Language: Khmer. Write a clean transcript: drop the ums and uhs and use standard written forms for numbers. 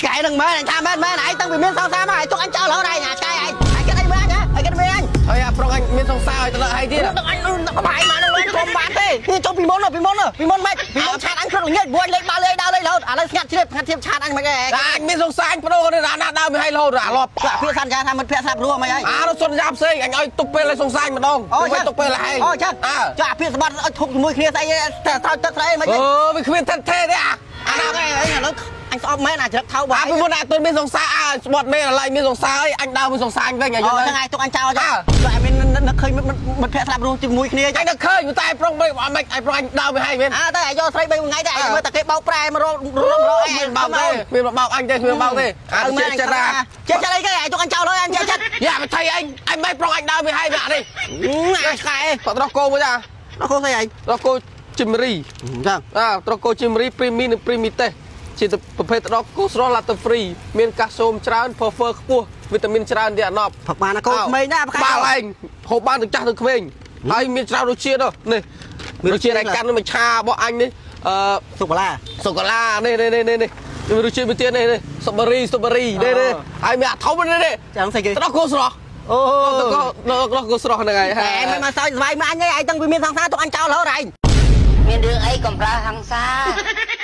ឆ្កែនឹងមែនអញថាមែនមែនឯងតាំងពីមានសង្សារមកឯងទុកអញចោលរហូតឯងអាឆ្កែឯងឯងគិតអីមើលអញហ៎ឯងគិតមើលអញ ហើយអាប្រុងអញមានសង្សារឲ្យទៅលើឯងទៀត ដល់អញនឹងបាយមកនឹងលេងក្រុមបានទេនេះចុះពីមុនពីមុនពីមុនមិនពីមុន chat អញគ្រប់ល្ងាចព្រោះអញលេងបាល់លេងដើរលេងរហូតឥឡូវស្ងាត់ជ្រាបស្ងាត់ជ្រាប chat អញមិនអី តែអញមានសង្សារអញប្ដូរនេះណាដើរមិនឲ្យរហូតអាឡប់ ពាក្យសន្យាថាមិត្តភក្តិស្រាប់រួមអីហើយ អានោះសន្យាផ្សេងអញឲ្យទុកពេលឲ្យសង្សារម្ដង អូ មិនទុកពេលឲ្យឯង អូចឹង អើ ចុះអាពាក្យសម្បត្តិឲ្យធុកជាមួយគ្នាស្អីតែស្រោចទឹកស្អីមិន អឺវាគ្មានថិតថេរទេអា អា អា ណា ណា ឯងឥឡូវអញស្អប់មែនអាច្រឹកថៅបា អា យ ពីមុនអាទន់មានសង្សារអាស្បត់មែនឥឡូវមានសង្សារអីអញដើរមានសង្សារអញវិញអាយ អូ ល់ ចឹងឯងទុកអញចោលចឹងចុះឯងមាននឹកឃើញមិត្តភក្តិស្រាប់រួមជាមួយគ្នា អ ចឹង ញនឹកឃើញតែប្រុងមិនអត់មិនអញប្រុងអញដើរវាឲ្យមែន អើតែឯងយកស្រី3ថ្ងៃតែឯងមើលតែគេបោកប្រែមករករកឯង មានបោកទេមានបោកអញទេមានបោកទេអា មែ ជាចិត្តអា ចេះចិត្តអីគេឯងទុកអញចោលហើយអញចេះចិត្ត យ៉ាបថៃអញអញមិនប្រុងអញដើរវាឲ្យអានេះ អាឆ្កែ បាត់ត្រោះគោមួយចា ដល់គោស្អីឯង ត្រោះគោជីមរី ចឹង អាត្រោះគោជីមរីព្រីមីនិងព្រីមីតេសជាប្រភេទត្រោះគោស្រស់ឡាតហ្វ្រីមានកាល់ស្យូមច្រើនផូហ្វឺខ្ពស់វីតាមីនច្រើនទៀតអាណប់ ផឹកបានណាកូនក្មេងណា បាល់ឯងហូបបានទាំងចាស់ទាំងក្មេងហើយមានច្រើនរសជាតិនេះរសជាតិឯកាន់នេះមួយឆារបស់អញនេះអឺ សុកឡា សូកូឡានេះនេះនេះនេះរសជាតិមួយទៀតនេះនេះស្រូប៊េរីស្រូប៊េរីនេះនេះហើយមានអាធំនេះនេះ ចឹងស្អីគេ ត្រោះគោស្រស់ អូ ត្រោះគោត្រោះគោស្រស់ហ្នឹងហើយ តែមិនមកសើចស្វាយមកអញឯងឯងតាំងពីមានសង្សារទុកអញចោលរហូតឯង មានរឿងអីកុំប្រើហង្សា។